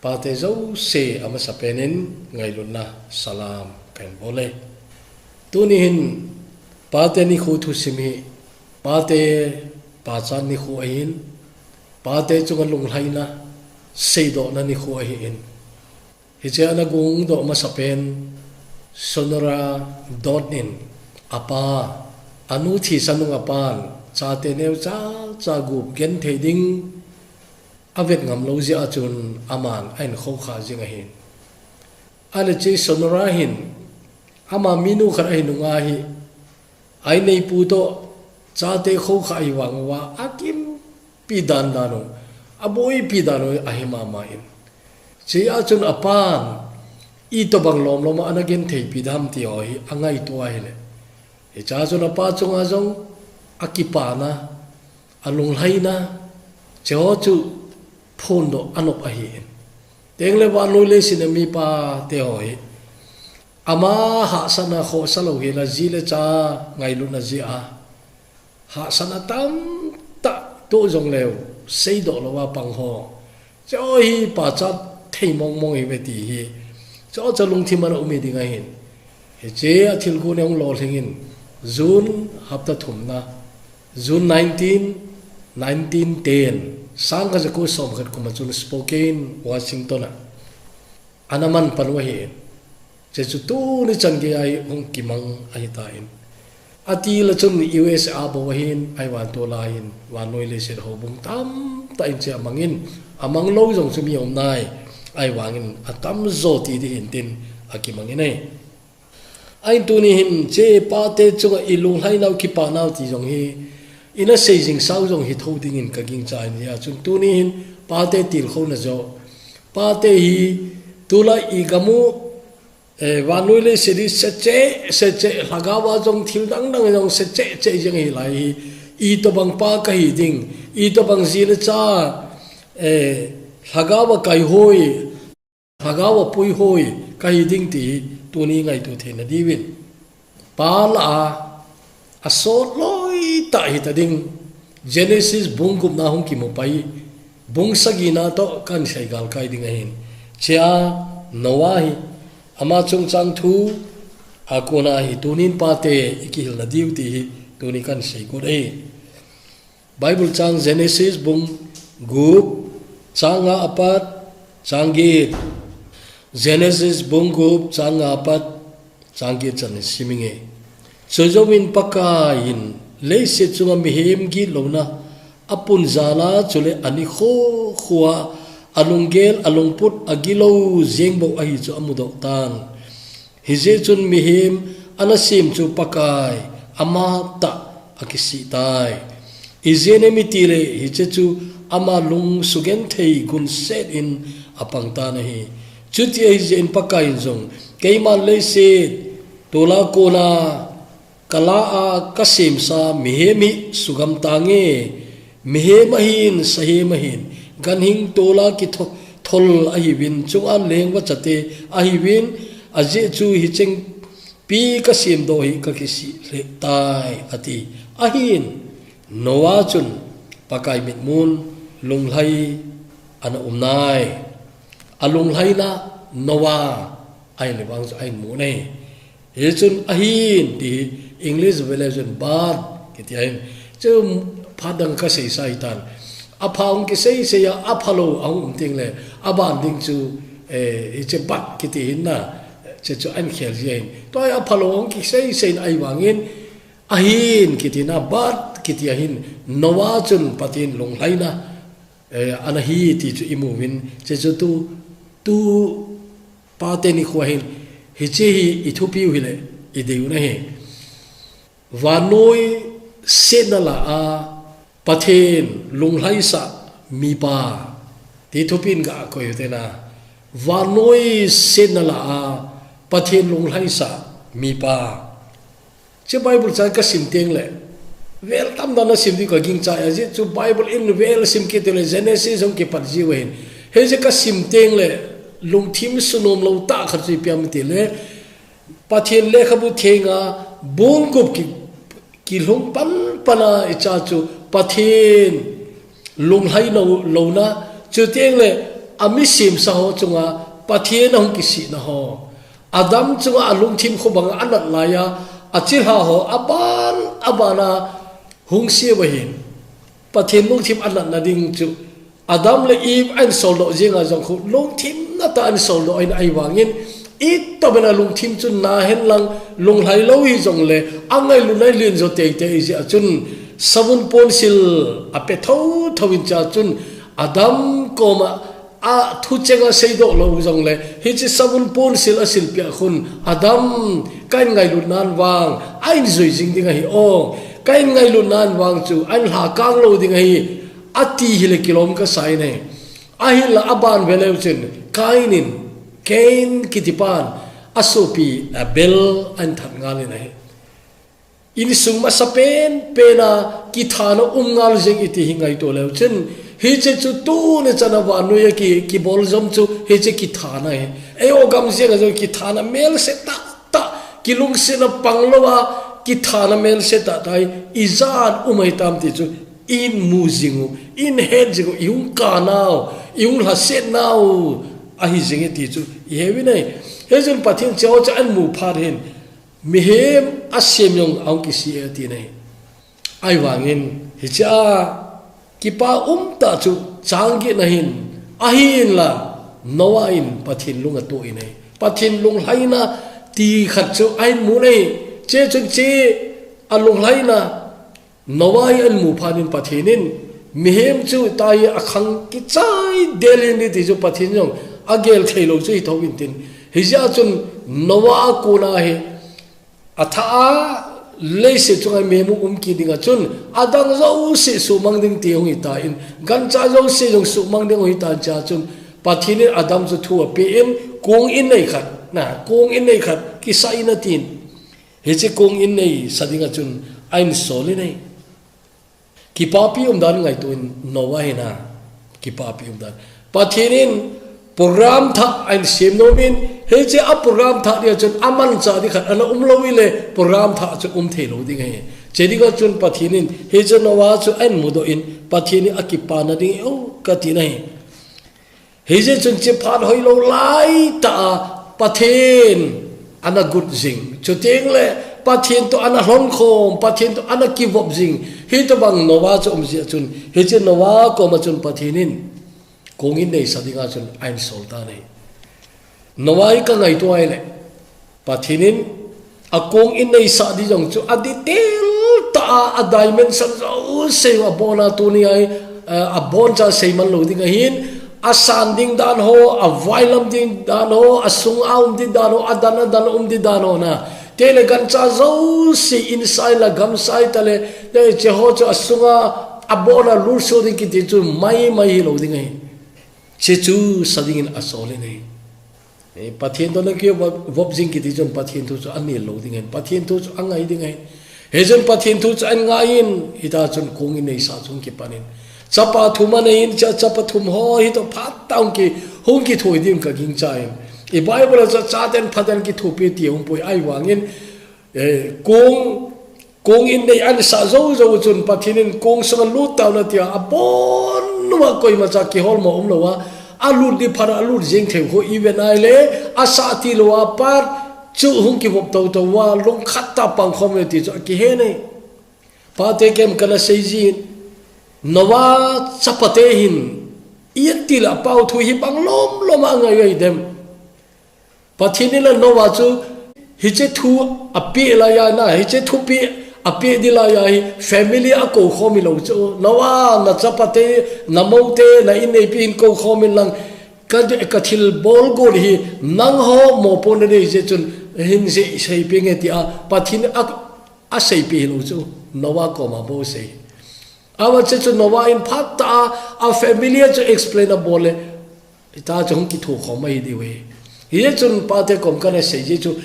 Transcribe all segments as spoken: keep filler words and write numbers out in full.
Pate jouse amasapen in ngailutna salam kahin bol e. Tuni hin pate nikho thusim hi, pate pachat nikho ahin, pate chunga lunglhaina seidohna nikho ahin. Hiche ana gongdoh masapen Sonora Dodd in apa, anu thisan nung apan chate neocha cha gup genthei ding avet ngam lou jeh a chun aman ahin khoukhah jing ahin. Ahile hiche Sonora hin ama minu khat ahi nunga hi, a inneipu toh chate khoukhah ahi vang uva akimpi dandan u, aboipi dan u ahi mama in. Hiche a chun apan itobang lomlom a ana gentheipi dem ti ho hi angaito ahile, hiche a chun apa chunga jong akipana, alunglhaina, hiche ho chu phondoh anop ahin. Tengle vannoi leiset a mipate ho hi, ama hahsatna khohsa lou hel a, ji le cha ngailutna jeh a hahsatna tamtah toh jongleu seidoh louva pang ho, hiche ho hi pachat thei mongmong ahiuve ti hi, hiche ho chu lungthim ana um hi ding ahin. Hiche a thilgon hi hung lolhing in, June hapta thumna, June nineteen, nineteen ten, sangkhat jako somkhat kum a chun Spokane, Washington a ana manpan u ahin. Hiche chu tuni chan geiya hi hung kimang ahitan. Atil a chun U S A bou ahin, ahivangin tulai hin vannoi leiset houbung tamtah in hiche amangin, amang lou jong chu mi aum nai, ahivangin atamjo ti ding ahin tin akimang in ahi. Ahin tuni hin hiche pate chunga ilunglhai nau, kipah nau ti jong hi ina sei jing sau jong hi thou dingin kagingchan ahi a, chun tuni hin pate tilkhouna joh, pate hi tulai igam u, eh, vannoi leiset hi secheh secheh, lhagao a jong thil dangdang jong secheh cheh jeng ahi lai hi, itobang pa kahi ding, itobang ji le cha, eh, lhagao a kaihoi, lhagao a puihoi kahi ding ti hi tuni ngaito theina diuvin, pa lah a asot loi tah hita ding Genesis bung gupna hung kimu pai, bung sagina toh kahin sei galkai ding ahin. Hiche a Noah hi, ama chungchang thu a kona hi tunin pate ikihilna diu ti hi tuni kahin sei got ahi. Bible chang Genesis bung gup, chang nga apat chang get. Genesis bung gup, chang nga apat chang get chan sim inge. Chujouvin Pakai in leiset chunga mihem gitlouna apun jal a, chule ani khokho a alunggel alungput agilou jeng bou ahi chu amudoh tan. Hijeh chun mihem ana sem chu Pakai amatah akisih tai. Ijeh inem itile hiche chu ama lung sugenthei gunset in apang tan ahi. Chuti ahijeh in Pakai in jong, keiman leiset tol a kona kala a kasemsa mihem hi sugam tange. Mihem ahin, sahem ahin, ganhing tol a kitho-, thol ahiuvin, chunga leng vachate ahiuvin, ajeh chu hicheng pi kasemdoh hi kakisih lheh tai, ati. Ahin Noah chun Pakai mitmun lunglhai ana um nai. Alunglhaina Noah ahile vang chu ahin mu nai. Hichun ahin ti hi English vele chun but kiti ahin. Chu phat dang kasei sa hitan. Apha hung kisei sei a, aphalou ahung um tengle, aban ding chu, eh, hiche but kiti hin na, hiche chu ahin khel ji ahin. Tua hi aphalou hung kisei sei in ahivangin, ahin kiti na, but kiti ahin, Noah chun Pathen lunglhaina, eh, ana hi ti chu imu uvin, hiche chu tu, tu pate nikho hin, hiche hi ithupiu hile, ideiu ahi. Vannoi setna lah a Pathen lunglhaisah mipa, ti thupin gakoi u hite na. Vannoi setna lah a Pathen lunglhaisah mipa. Hiche Bible chang kasim tengle, vel tamtah nasim diu kagingchai, ajeh chu Bible in vel sim kit tile Genesis hung kipat jiu ahin. Hiche kasim tengle, lungthim sunom lou tah khat chu ipi ham itile, Pathen Lekhabu Thenga bung gup ki, kilhung panpan a icha chu Pathen lunglhai lou, louna, chutengle A mi semsa ho chunga Pathen a hung kisihna ho, Adam chunga a lungthim khobanga a nat laiya, a chilha ho aban abana hung siu ahin. Pathen lungthim a natna ding chu Adam le Eve a insoldoh jinga jong khu lungthim nata a insoldoh ahin, ahivangin itobanga lungthim chu nahen lang lunglhai lou hijongle a ngailutna len jo teitei jeh a chun savun ponsil a pe thotho in cha chun Adam koma a thuchenga seidoh lou jongle, hiche savun ponsil a silpeh khun Adam, ka in ngailut nan vang a injui jing ding ahi o. Ka in ngailut nan vang chu a inlha kang lou ding ahi, ati hile kilom kasa in ahi. Ahinla aban veleu chun Cain in, Cain kitipan a sopi Abel a inthat ngal in ahi. Insung masa penpena kithana um ngal jing iti hi ngaito leu chun, hiche chu tuni chana vannoi a ki, kibol jom chu hiche kithana hi. Eiho gam jenga jong kithana melse tahtah, kilungsetna pang louva kithana melse tahtah hi ijat um ahitam ti chu in mu jing u, in het jing u, i hung kanau, i hung lhasetnau ahi jing e ti chu i heuvin ahi. Hichun Pathen chehou chu a inmu phat hin, mihem a sem jong a hung kisih e ati in ahi. Ahivangin hichea kipa umtah chu chang get na hin, ahinla Noah in Pathen lung atoh in ahi. Pathen lunglhaina ti khat chu a inmu in ahi. Hiche chun hiche a lunglhaina Noah hi a inmu phat in Pathen in mihem chu tahi a khang kichai del in ahi ti chu Pathen jong a gel thei lou chu hi thou in tin. Hijeh chun Noah a kona hi a tha a leiset chunga mihem um kit dinga chun adang jouse suhmang ding ti hung hitan, gancha jouse jong suhmang ding hung hitan, chea chun Pathen in Adam chu thu apen, kong innei khat, na, kong innei khat kisa in atin. Hiche kong innei sa dinga chun a insol in ahi. Kipapi umdan ngaito in Noah hin a, kipapi umdan. Pathen in program thah a insem nom in, hiche a program thah dia chun a manchah di khat ana um lou ile program thah chu um thei lou ding ahi. Hiche dinga chun Pathen in hiche Noah chu a inmudoh in Pathen in a kipana ding ahi o kati in ahi. Hijeh chun hiche phat hoilou laitah a Pathen ana got jing. Chuteng le Pathen toh ana lhongkhom, Pathen toh ana kivop jing. Hitobang Noah chu um jeh chun, hiche Noah koma chun Pathen in kong innei sa dinga chun a insol tan ahi. Noah hi ka ngaito ahile, Pathen in a kong innei sah di jong chu a detail tah a, a dimension jouse a bon a tuni a, eh, a boncha seiman lou ding ahin, a san ding dan ho, a vailam ding dan ho, a sunga um ding dan ho, a dan a dan um ding dan ho na. Tele gancha jouse inside la gamsai tale, te cheho chu a sunga a bon a lurso ding kiti chu maimai hilou ding ahi. Hiche chu sa dingin a sol in ahi. Eh, Pathen toh na kivop jing kiti chun Pathen thu chu a nel lou ding ahin, Pathen thu chu a ngai ding ahin. Hichun Pathen thu chu a ngai in, hita chun kong innei sa chu hung kipan in. Chapa thum anei in, cha, chapa thum ho hitoh phat tah hung ki, hung kithoi ding ka gingchan. I Bible a chu chaten phaten kithopi ti hung pui ahivangin, eh, kong Kong innei a insah jou jou chun Pathen in kong sunga lut tauvin atia, a bon uva koimacha kiholmo umlouva, a lut di phat a lut jeng thei khu i vet nai le, a sah tilou a pat chu hung kivop tou tou uva, lungkhat tah a pangkhom uve ti chu akihe nai. Pate kem kana sei jin, Noah chapate hin, iti le a pau thu hi bang lom lom a ngai uve dem. Pathen in la Noah chu hiche thu apeh laiya na, hiche thupeh apeh di laiya hi family a kou khom hilou chu. Noah, na chapate, na moute, na inneipi hin kou khom in lang, ka, ka thilbol gon hi nangho mopohna nei jeh chun hin sei, seipeh inge tia Pathen in a, aseipeh hilou chu. Noah koma bou sei. Ahivang chun Noah in phat tah a, a family a chu explain abol le, hita chu hung kithokhom ahi diu ahi. Hijeh chun pate kom kana sei jeh chu,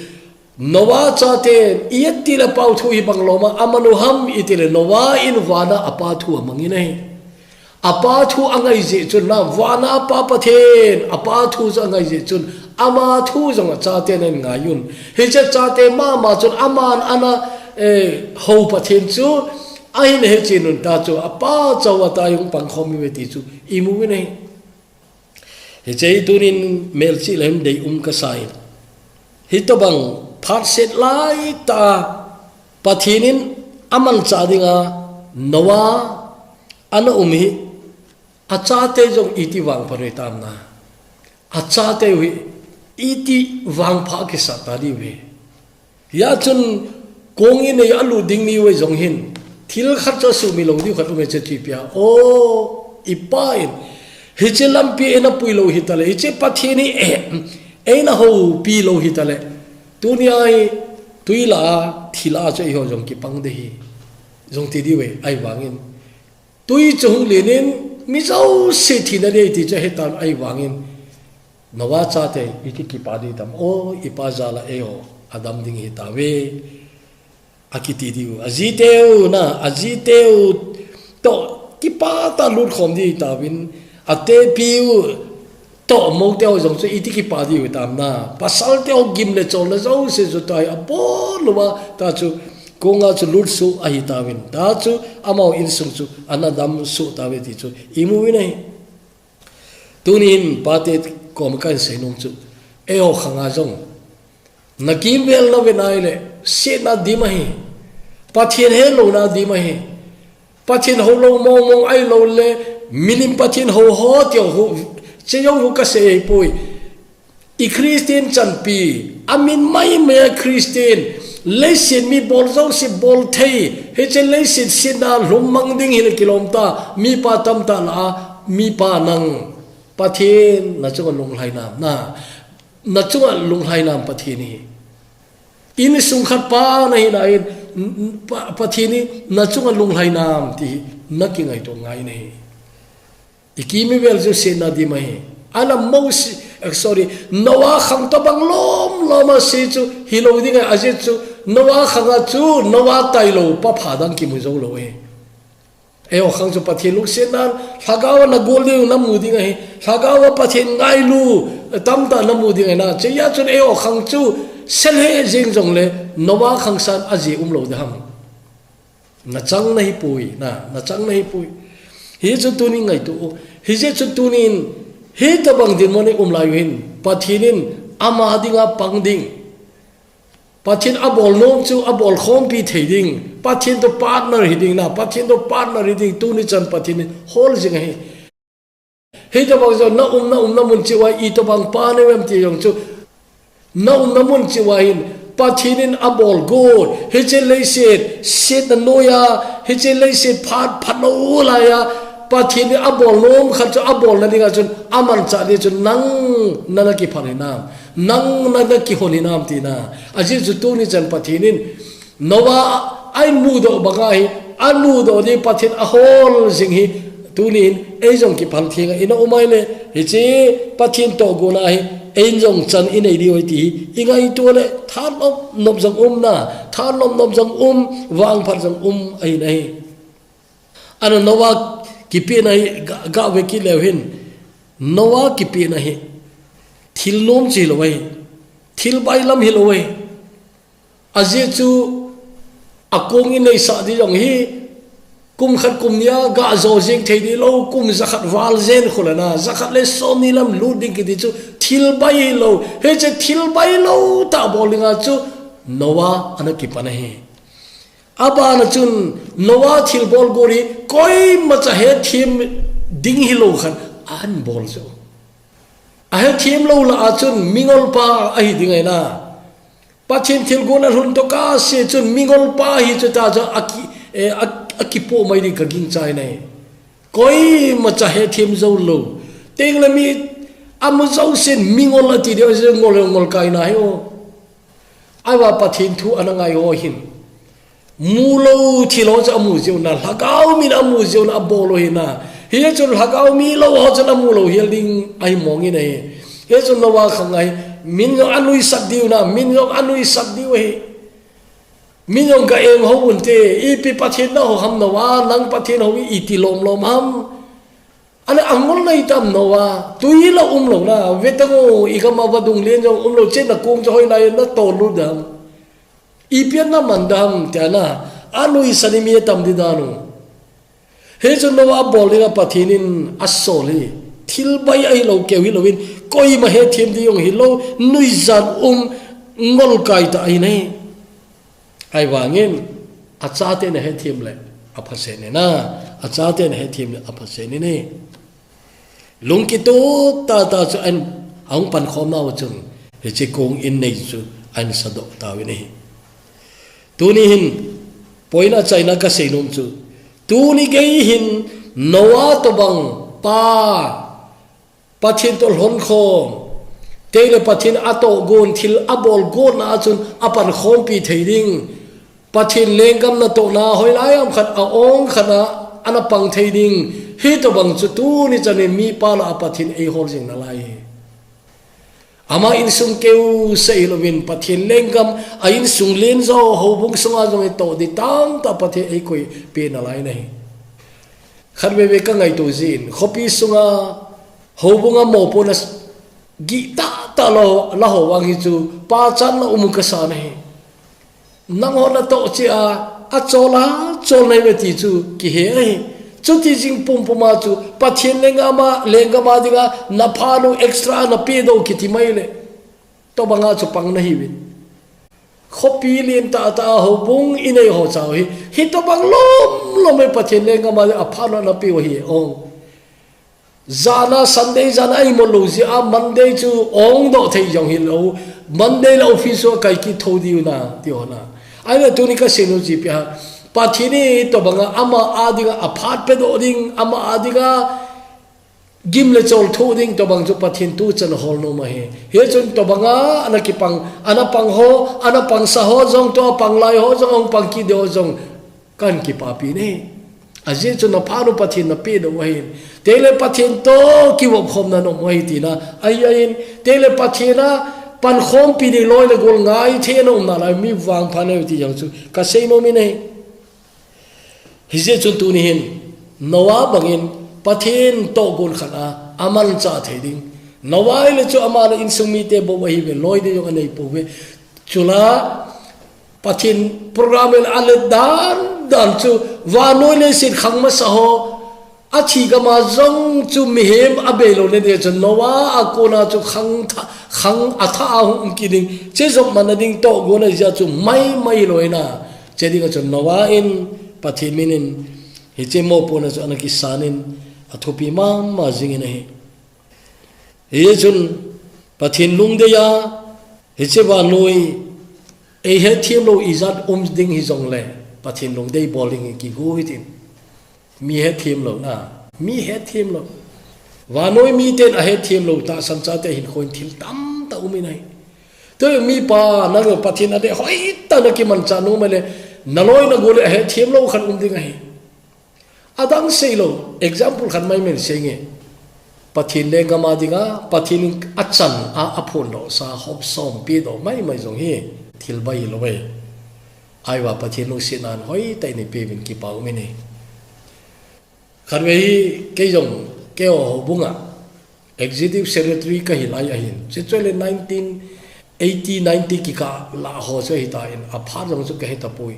Noah chaten, iti le a pau thu hi bang lom a, aman u ham iti le, Noah in vana a pa thu amang in ahi. A pa thu angai jeh chun, na vana a Pa Pathen, a pa thu chu angai jeh chun, ama thu jong a chaten ahin ngai un. Hiche chate mama chun aman ana, eh, hou Pathen chu, ahin hechen un ta chu, a pa chauva ta hung pangkhom uve ti chu, i mu uve nei. Hiche hi tunin melchih le hin deium kasa in. Hitobang phat set lai tah a Pathen in amanchah dinga Noah ana um hi, achate jong iti vangphat u hitam na. Achate u hi iti vangphat kisah ta diu hi. Hia chun kong inei a lut ding mi u jong hin thil khat chu asuhmil lou diu khat um e, hiche chu ipi ham. O, i Pa in hiche lampi eina pui lou hita le, hiche Pathen hi eina houpi lou hita le, tunia hi tui lah a, thil lah a chu eiho jong kipang ding ahi, jong ti diu e, ahivangin tui chu hung len in, mi jouse thina ding ahi ti chu ahetan ahivangin, Noah chate iti kipah ding hitam. O, i Pa jal a eiho adam ding hitauve, akiti diu. Ajiteu na, ajiteu toh kipah tah a lut khom ding hitauvin, atepiu toh moute ho jong chu iti kipah diu hitam na. Pasal te ho gim le cholna jouse chu tua hi abon uva tah chu, kong a chu lut suh ahitauvin. Tah chu amaho insung chu ana dam suh tauve ti chu imu uvin ahi. Tunin pate koma kahin seinom chu, eiho khang a jong, na kimvel na vet nai le, setna dim ahi. Pathen helouna dim ahi. Pathen hou lou mong mong ahilou le, milim Pathen hou ho ti ho, hiche jong hi kasei ahipoi. I Christian chanpi, amin maimai a Christian, leiset mi bol jouse bol thei, hiche leiset setna lhum mang ding hile kilom ta, mipa tamtah lah a, mipa nang, Pathen na chunga lunglhai nam, na, na chunga lunglhai nam Pathen hi. Insung khat pa nahi na in, Pa-, Pathen hi na chunga lunglhai nam ti hi, na kingaito ngai nahi. I kimvel chu setna dim ahi. Ana Mose, eh, sorry, Noah khang tobang lom lom a se chu hilou ding ahi, ajeh chu Noah khang a chu Noah tailou pa pha dang kimu jou lou ahi. Eiho khang chu Pathen lungsetnan, lhagao a na gol ding na mu ding ahi. Lhagao a Pathen ngailu tamtah na mu ding ahi na. Hiche a chun eiho khang chu sel he jeng jongle Noah khang san ajeh umlou ding ham. Na chang nahi poi, na, na chang nahi poi. Hichu tunin ngaito u. Hijeh chun tunin, hitobang dinmun i um lai u hin, Pathen in ama dinga pang ding. Pathen abol nom chu abol khompi thei ding. Pathen toh partner hi ding na, Pathen toh partner hi ding, tuni chan Pathen in hol jing ahi. Hitobang jong na umna, umna mun cheh uva itobang pa nahi uvem ti jong chu. Na umna mun cheh uva hin Pathen in abol got, hiche leiset, setna noiya, hiche leiset phat, phat lou laiya, Pathen in abol nom khat chu abolna dinga chun, amanchah ding chun nang, na na kiphal hinam, nang, na na kihon hinam tina. Ajeh chu tuni chan Pathen in, Noah a in mudoh banga hi, a mudoh ding Pathen ahol jing hi, tunin ei jong kiphal theng a ina um ahile, hiche Pathen tohgon a hi, ei jong chan inei diu ahi ti hi, i ngaito le, tha nop nop jong um na, tha nop nop jong um, vangphat jong um ahi nahi. Ana Noah kipehna hi, ga, ga ve kit leu hin, Noah kipehna hi, thil nom chu hilou ahi, thil bailam hilou ahi. Ajeh chu akong inei sah ding jong hi, kum khat kum ni a ga jo jeng thei ding lou, kum jakhat val jen khu le na, jakhat le somni lam lut ding kiti chu thil bai lou, hiche thil bai lou tah bol dinga chu Noah ana kipan ahi. Abana chun Noah thilbol got hi koimacha hethem ding hilou khat ahin bol chu. Ahethem lou lah a chun mingol pa ahi ding ahi na. Pathen thilgon alhun toh kase chun mingol pa hi chu ta chu aki, eh, a, akipoh mai ding ka gingchai nahi. Koimacha hethem jou lou. Tengle mi amu jousen mingol ati ding, ngol, ngol kai nahi o. Ahivang Pathen thu ana ngai ho hin. Mu lou thil ho chu amu jeh u na, lhagao min amu jeh u na, abol u ahi na. Hichun lhagao mi lou ho chun amu lou hel ding ahi mong in ahi. Hichun Noah khang a hi, min jong anuisat diu na, min jong anuisat diu ahi. Min jong ga eng ho unte, ipi Pathen na ho ham Noah, nang Pathen ho iti lom lom ham. Ana angol na hitam Noah, tui la um lou na, ve tang o, i gam a vadung len jong um lou, hiche na kong chu hoilai a na tol lut dam. Ipi a na man dam, tia na, anuisat in mi atam ding dan u. Hichun Noah bol dinga Pathen in asol hi, Thil bai ahilou keu hilouvin, koima hethem ding jong hilou, nuijat um ngol kai tah ahi nai. Ahivangin, achate na hethem le, aphasen in a, achate na hethem le, aphasen in e. Lungkitup tah tah chu ahin, ahung pankhom nau chun, hiche kong in nei chu ahin sadoh tauvin ahi. Tuni hin, point achaina kasei nom chu, tuni gei hin Noah tobang pa, Pathen toh lhonkhom, tei le Pathen atoh gon thil abol gon na a chun apankhompi thei ding, Pathen lenggam natohna hoilai ham khat a ong khat a ana pang thei ding, hitobang chu tuni chan in mipa lah a Pathen eihol jing nalai. Ama insung keu seh hilouvin Pathen lenggam a insung len jo houbung sunga jong itoh ding tamtah Pathen eikoipeh nalai ahi. Khatvei vei kangaito jin, khopi sunga houbung a mopohna gih tah tah la ho, la ho vang hi chu pachatna um kasa ahi. Nangho natoh cheh a, achol a, chol nahi uve ti chu kihe ahi. Chuti jing pumpum a chu, Pathen lenggam a, lenggam a dinga, napha nu extra napedoh kiti mai le. Tobang a chu pang nahiuvin. Khopi lentah tah a houbung inei ho chau hi, hitobang lom lom e Pathen lenggam a apha nu napeh u ahi, ong. Jana Sunday jana a imut lou jeh a Monday chu ongdoh thei jong hilou. Monday le office u akai kit thou diu na, ti ho na. Ahile tuni kasei nom chu ipi ham. Pathen in tobang a ama a dinga aphat pedoh ding, ama a dinga gim le chol thoh ding tobang chu Pathen tuchan hol nom ahi. Hichun tobang a ana kipang, ana pang ho, ana pangsa ho jong, tua pang lai ho jong, ahung pang kit ding ho jong, kahin kipapi e. Ajeh chu napha nu Pathen napedoh u ahin. Tei le Pathen toh kivopkhomna naum u ahi tina ahi ahin. Tei le Pathen a pankhompi ding loi le gol ngaithei naum nalai mi vangpha nahiu ti jong chu kasei nom in ahi. Hijeh chun tuni hin Noah bangin Pathen toh gon khat a amanchah thei ding. Noah ahile chu ama le insung mite bou ahiuve, loi ding jong anei pouve. Chule Pathen program in alet dan dan chu vannoi leiset khang masa ho, athi gam a jong chu mihem abei lou na ding chu Noah a kona chu khang tha, khang atha a hung um kit ding. Che jop man a ding toh gon ahi jeh chu maimai lou ahi na. Che ding a chu Noah in Pathen min in hiche mopohna chu ana kisan in athupi mama jing in ahi. Hichun Pathen lungdei a, hiche vannoi, eihetthem lou ijat um ding hijongle, Pathen lungdei bol ding in kigo hitin. Mi hetthem lou na, mi hetthem lou. Vannoi miten ahetthem lou, tahsan chate hinkho in thil tamtah um in ahi. Tua mipa, nang Pathen adeh hoitah a nakimanchah nom le, naloi nagol le ahetthem lou khat um ding ahi. Adang seilou, example khat maimai sei inge. Pathen lenggam a dinga, Pathen in achan a aphondohsa, hopsom pedoh maimai jong hi, thil bai hilou ve. Ahivang Pathen lungsetna in hoitah in eipeuvin kipa um in ahi. Khatvei hi, kei jong, keiho houbung a Executive Secretary kahi lai ahin. Chuche chu le nineteen eighty, ninety kikah lah ho chu ahitan, aphat jong chu kahe tapoi.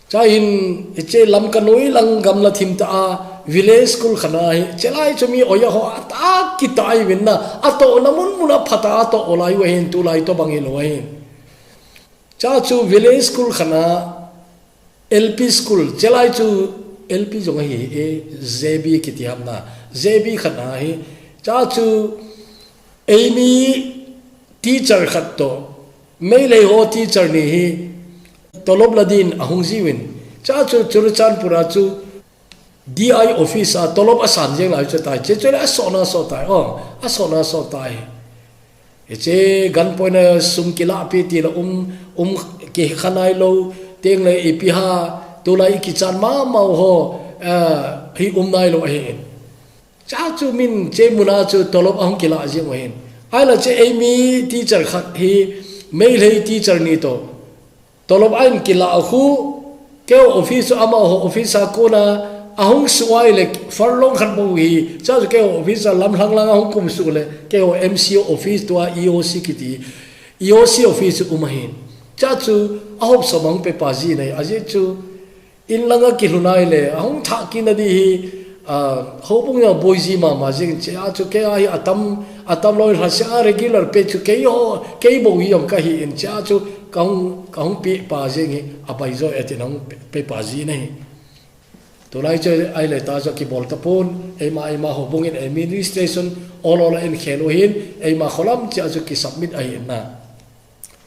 Chua hin, hiche Lamka noi lang gamla thim tah a, village school khat ahi. Chulai chu mi oiya ho atah kitah ahiuvin na, atohna mun mun a phatah a atoh u lai u ahin, tulai tobang hilou ahin. Chua chu village school khat a, L P school, chulai chu L P jong ahi, e, J B kiti ham na, J B khat ahi. Chua chu eimi teacher khat toh, Meitei ho teacher ni hi, tolop la din ahung jiuvin. Chua chu Churachandpur a chu D I office a tolop asan jeng lai chu tai, chuche chu le asohna asoh tai, o, asohna asoh tai. Hiche gunpoint a sum kilah pi ti la um, um kikha nailou, teng le ipi ham, tulai ikichat mama u ho, eh, hi um nailou ahin. Chua chu min che muna chu tolop ahung kilah jing u ahin. Ahila che eimi teacher khat hi, Meitei teacher ni toh. Tolop ahin kilah khu, keiho office chu amaho office a kona, ahung suh ahile, furlong khat bou hi, chua chu keiho office a lamlhang lang ahung kumsuh le, keiho M C office tua E O C kiti, E O C office chu um ahin. Chua chu ahopsom ahung pepa jin ahi, ajeh chu, in langa kilhun ahile, ahung thah kit na di hi, a, houbung jong boi ji mama jing, chea chu kei a hi atam, atam loi lhasia regular pay chu kei ho, kei bou hi jong kahi in, chea chu kahung, kahung pe pa jing hi, apai jo e tin hung pe, pe pa ji nahi. Tulai chu ahile ta chu kibol tapon, eima, eima houbung in administration, ol ol a in khel u hin, eima kholam chea chu kisubmit ahi in na.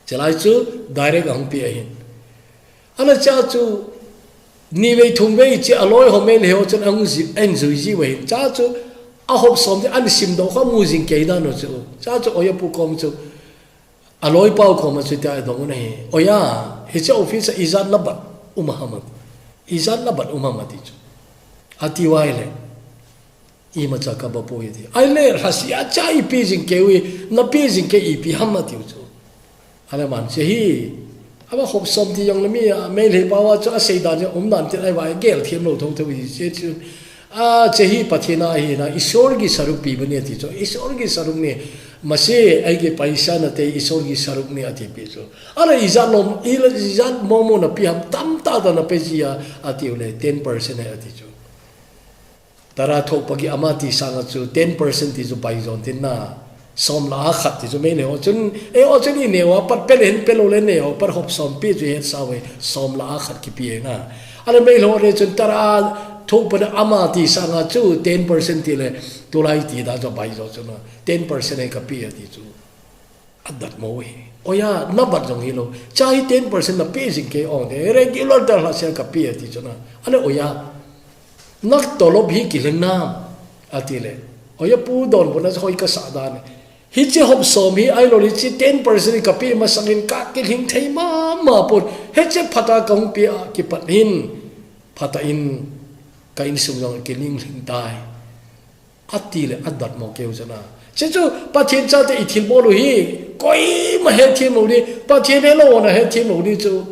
Chulai chu direct ahung pe ahin. Ana chea chu, ni vei thum vei chea aloi ho Meitei ho chun ahung ji, ahin jui ji uva hin. Chea chu, ahop som di ahin simdoh kha mu jing kei dan u chu. Chea chu, oiya pu kom chu, aloi pau kom chu tia adong u nahi. Oiya, hiche office a ijat nabat um ham, ijat nabat um ham ati chu. Ati uva ahile. Imacha kabol poi ati. Ahile, lhasia cha ipi jing kei u hi, napi jing kei ipi ham ati u chu. Ahile aman che hi. Ava hop som ti jong nami a, Meitei pau a chu asei dan jong um dan tin ahi uva gel them lou thotho u hi che chu. A, che hi Pathen a hi na, Isor ki saruk pi bani ati chu. Isor ki saruk ni, masi, ei ki paisa nate, Isor ki saruk ni ati pi chu. Ahile ijat nom, ijat momo napi ham tamtah tah nape ji a, ati u le, ten percent e ati chu. Tara thou pagi ama ti sanga chu ten percent ti chu pai jon tin na. Som la a khat ti chu Meitei ho chun, eiho chun ineo a pat pe le hin pe lou le neo a pat hop som pi chu het sa uve, som la a khat kipe na. Ahile Meitei ho le chun tara thou pagi ama ti sanga chu ten percent ti le tulai ti dan chu pai jo chu na. Ten percent e kape ati chu. Adat mo hi. Oiya, nabat jong hilou. Cha hi ten percent nape jing kei ong de. Regular tah lhasia kape ati chu na. Ahile oiya. Natolop hi kilheng nam. Ati le. Oiya pu donbutna chu hoi kasa dan e. Hiche hop som hi ahilou le hiche ten percent kape masang in kakilheng thei mama pon. Hiche phat a kahung pe a kipat hin. Phat a in ka insung jong kilheng lheng tai. Ati le adat mo keu chu na. Che chu Pathen chate ithilbol u hi, koima hethem lou di, Pathen helou na hethem lou di chu.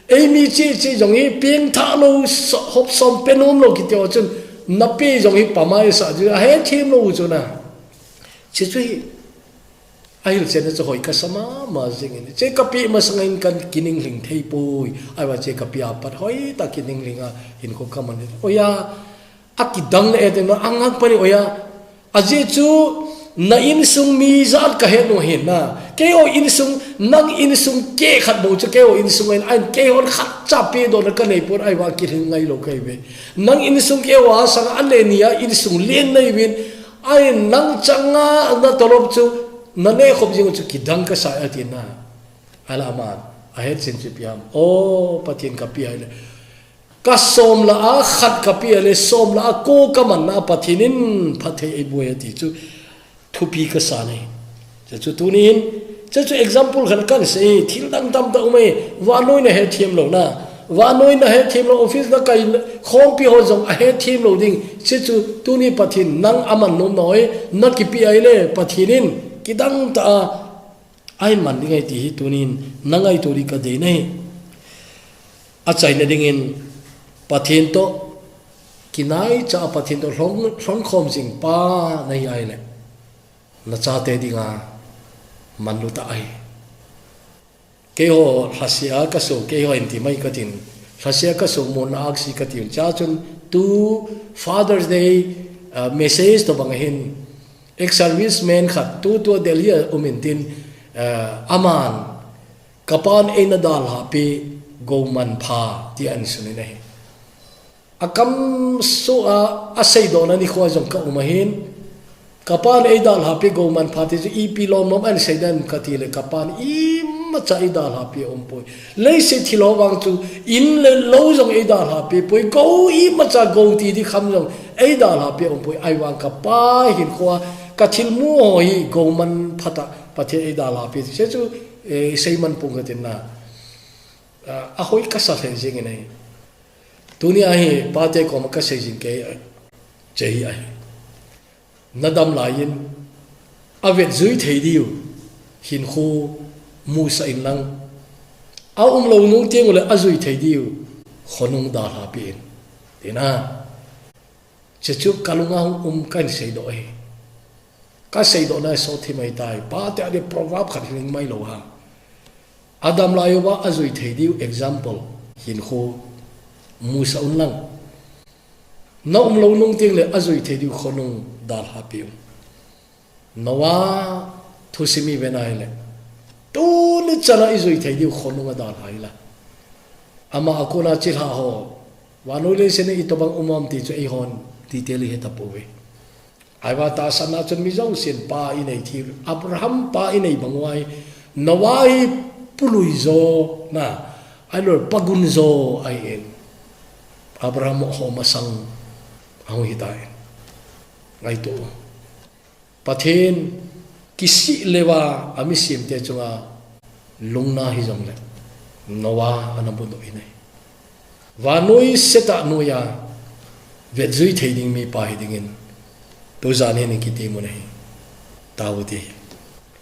Eimi che che jong hi pengthah lou, so-, hop som pe nom lou kiti ho chun, nape jong hi pamai sa chu, ahethem lou chu na. Che chu hi, ahilchen chu hoi kasa mama jing in. Che kape masang in kahin kiningling thei poi, ahi uva che kape a pat hoitah kiningling a, hinkho kaman in. Oiya, akidang le e te na, angak pani oiya. Ajeh chu, na insung mi jat kahet u ahin na. Keiho insung, nang insung keh khat bou chu keiho insung ahin, ahin keihon khatcha pedohna kanei pon ahi uva kilheng ngai lou kahi uve. Nang insung keiho a sanga alen ni a insung len nei uvin, ahin nang changa natolop chu, naneh khop jing u chu kidang kasa e ati na. Ahile aman, ahetchen chu ipi ham. O, Pathen kape ahile. Ka som la a khat kape le som la a ko kaman na Pathen in phatthei eibol e ati chu thupi kasa nei. Che chu tunin, che chu example khat kahin sei, thil dang tamtah um e, vannoi na hethem lou na, vannoi na hethem lou, office na kai khompi ho jong ahethem lou ding, che chu tuni Pathen nang aman nom na hoi, na kipe ahile Pathen in kidang tah a, ahin man ding ahi ti hi tunin na ngaito di kadei nahi. Achaina dingin Pathen toh kinaicha a Pathen toh lhon, lhonkhom jing pa nahi ahile. Na chate dinga manlu tah ahi. Keiho lhasia kaso, keiho in ti mai katin. Lhasia kaso mona aksi kati un. Chea chun tu Father's Day, ah, message toh bang ahin. Ex-serviceman khat, tutua Delhi a um intin, eh, aman, kapan eina dalhah pi gou manpha, tia ahin sun in ahi. Akam soh a, aseidohna nikho jong ka um ahin, kapan eidalhah pi gou manpha ti chu ipi lomlom ahin seidan kati le kapan imacha eidalhah pi aumpoi. Leiset thil ho vang chu in le lou jong eidalhah pi poi, gou imacha gou ti di kham jong eidalhah pi aumpoi, ahivang kapa hinkho a kathilmu ho hi gou manpha tah Pathen eidalhah pi. Che chu, eh, seiman pung katin na. Ah, ahoi kasa lheh jing in ahi. Tunia hi pate koma kasei jing kei, che hi ahi. Nadam laiyin, avet jui thei diu, hinkho musah inlang. Aumlou nung teng uleh ajui thei diu, khonung dalhah pi in. Tina. Che chu kalunga hung um kahin seidoh ahi. Kaseidohna hi sot thim ahitai. Pate a di proverb khat hining mai lou ha. Adam lai uva ajui thei diu example. Hinkho musah unlang. Na umlou nung tengle ajui thei diu khonung dalha peh un. Noah thusim iven ahile, tuni chana ijui thei diu khonung adalha ahile. Ama a kona chilhah ho, vannoi leiset a itobang um am ti chu eihon detail ihetapouve. Ahivang tahsanna chun mi jousen pa inei thei, Abraham pa inei bang uva hi, Noah hi pului jo, na, ahilou le pagun jo ahin. Abraham ho masang ahung hitan. Ngaito. Pathen kisih leuva amisemte chunga lungna hijongle, Noah ana butdoh ahi. Vannoi seta noiya vetjui thei ding mipa hidingin tujan hin ikitem u ahi. Tao ute.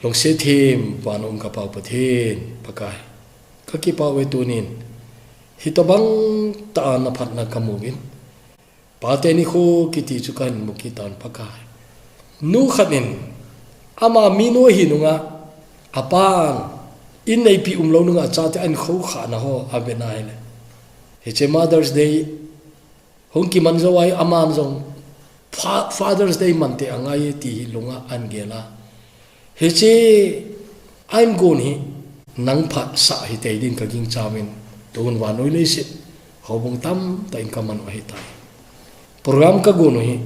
Lungset thempa na um kapau Pathen Pakai, kakipah uve tunin, hitobang tah a naphatna kamu uvin. Pate nikho kiti chu kahin mu kit tan Pakai. Nu khat in ama minu ahi nunga, apan in neipi umlou nunga achate ahin khoukhahna ho aven ahile, hiche Mother's Day hung kiman jou ahi, aman jong Fa-, Father's Day mante angai ti hi lunga ahin gel a. Hiche a-ingon hi nang phatsah hitei din kagingchan, tun vannoi leiset houbung tamtah in kaman u ahitai. Program kagon u hi,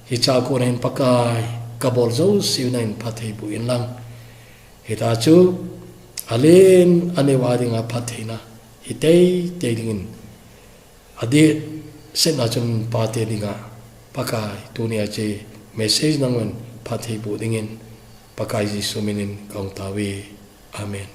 hichea kona hin Pakai, kabol jouse u nahin phatthei boh inlang, hitia chu alen aneo a dinga phattheina hitei tei dingin, adehsetna chun pate dinga, Pakai, tunia hiche message nanghon phatthei boh dingin, Pakai Jesu minin kahung tao uve. Amen.